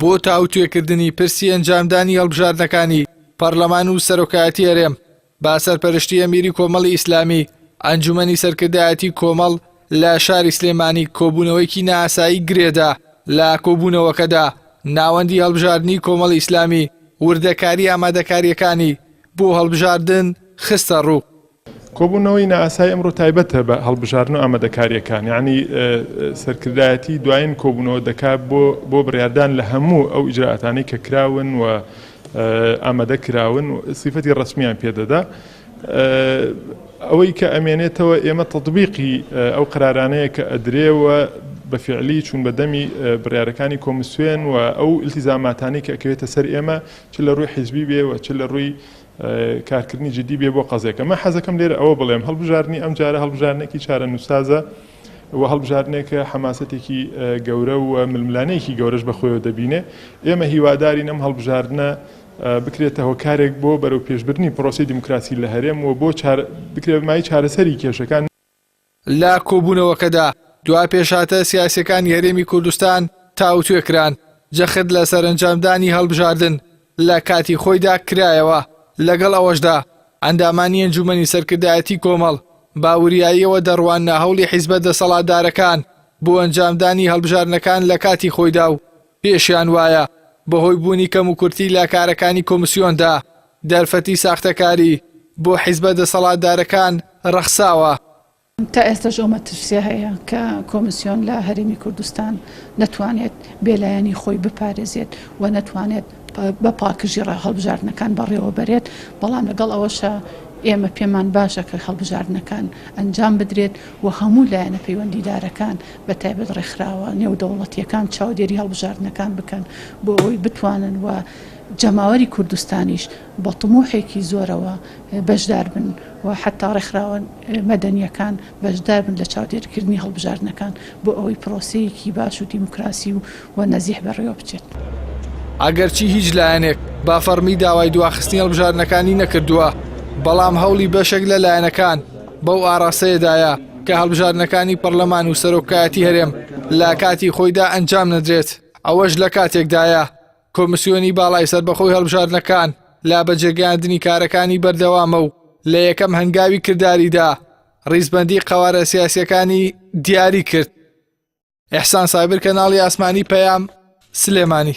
بۆ تاوتوێکردنی پرسی ئەنجامدانی هەڵبژاردنەکانی پەڕلەمان و سەرۆکایەتی هەرێم بە سەرپەرشتی ئەمیری کۆمەڵی ئیسلامی، ئەنجومەنی سەرکردایەتی کۆمەڵ لە شاری سلێمانی کۆبوونەوەیەکی نائاسایی گرێدا، لە کۆبوونەوەکەدا ناوەندی هەڵبژاردنی کۆمەڵی ئیسلامی وردەکاری ئامادەکارییەکانی بۆ هەڵبژاردن خستەڕوو. کۆبوونەوەی نائاسایی ئەمڕۆ تایبەتە بە هەڵبژاردن و ئامادەکارییەکان، یانی سەرکردایەتی دوایین کۆبوونەوە دەکات بۆ بۆ بڕیاردان لە هەموو ئەو ئیجرائاتانەی کە کراون و ئامادە کراون و سیفەتی ڕەسمییان پێ دەدا. ئەوەی کە ئەمێنێتەوە ئێمە تەتبیقی ئەو قەرارانەیە کە ئەدرێ و بە فیعلی چوون بە دەمی بڕیارەکانی کۆمیسیۆن و ئەو ئیلتیزاماتانەی کە ئەکەوێتە سەر ئێمە چ لە ڕووی حیزبی بێ و چ لە ڕووی کارکردنی جدی بێ بۆ قەزیەکە. من حەزەکەم لێرە ئەوە بڵێم هەڵبژاردنی ئەم جارە هەڵبژاردنێکی چارەنووسسازە و هەڵبژاردنێکە حەماسەتێکی گەورە و ململانێیەکی گەورەش بە خۆیەوە دەبینێ. ئێمە هیوادارین ئەم هەڵبژاردنە بکرێتە هۆکارێک بۆ بەرەوپێشبردنی پرۆسەی دیموکراسی لە هەرێم و بۆ بکرێ بە مایەی چارەسەری کێشەکان. لە کۆبوونەوەکەدا دوا پێشهاتە سیاسییەکانی هەرێمی کوردستان تاوتوێ کران، جەخت لە سەرەنجامدانی هەڵبژاردن لە کاتی خۆیدا کرایەوە، لەگەڵ ئەوەشدا ئەندامانی ئەنجوومەنی سەرکردایەتی کۆمەڵ بە وریاییەوە دەڕواننە هەوڵی حیزبە دەسەڵاتدارەکان بۆ ئەنجامدانی هەڵبژاردنەکان لە کاتی خۆیدا و پێشیان وایە بەهۆی بوونی کەموکورتی لە کارەکانی کۆمسیۆندا دەرفەتی ساختەکاری بۆ حیزبە دەسەڵاتدارەکان ڕەخساوە. تا ئێستاش ئەو مەترسیە هەیە کە کۆمسیۆن لە هەرێمی کوردستان نەتوانێت بێلایەنی خۆی بپارێزێت و نەتوانێت بە پاکژی هەڵبژاردنەکان بەڕێوەبەرێت، بەڵام لەگەڵ ئەوەشا ئێمە پێمان باشە کە هەڵبژاردنەکان ئەنجام بدرێت و هەموو لایەنە پەیوەندیدارەکان بە تایبەت ڕێکخراوە نێودەوڵەتییەکان چاودێری هەڵبژاردنەکان بکەن بۆ ئەوەی بتوانن و جەماوەری کوردستانیش بە تموحێکی زۆرەوە بەشدار بن و حەتا ڕێکخراوە مەدەنییەکان بەشدار بن لە چاودێریکردنی هەڵبژاردنەکان بۆ ئەوەی پرۆسەیەکی باش و دیموکراسی و و نەزیه بەڕێوە بچێت. ئەگەرچی هیچ لایەنێک بە فەڕمی داوای دواخستنی هەڵبژاردنەکانی نەکردووە، بەڵام هەوڵی بەشێک لە لایەنەکان بەو ئاڕاستەیەدایە کە هەڵبژاردنەکانی پەڕلەمان و سەرۆکایەتی هەرێم لە کاتی خۆیدا ئەنجام نەدرێت، ئەوەش لە کاتێکدایە کۆمسیۆنی باڵای سەربەخۆی هەڵبژاردنەکان لە بەجێگەیاندنی کارەکانی بەردەوامە و لە یەکەم هەنگاوی کرداریدا ڕیزبەندی قەوارە سیاسیەکانی دیاری کرد. ئیحسان سابر کەناڵی ئاسمانی پەیام سلێمانی.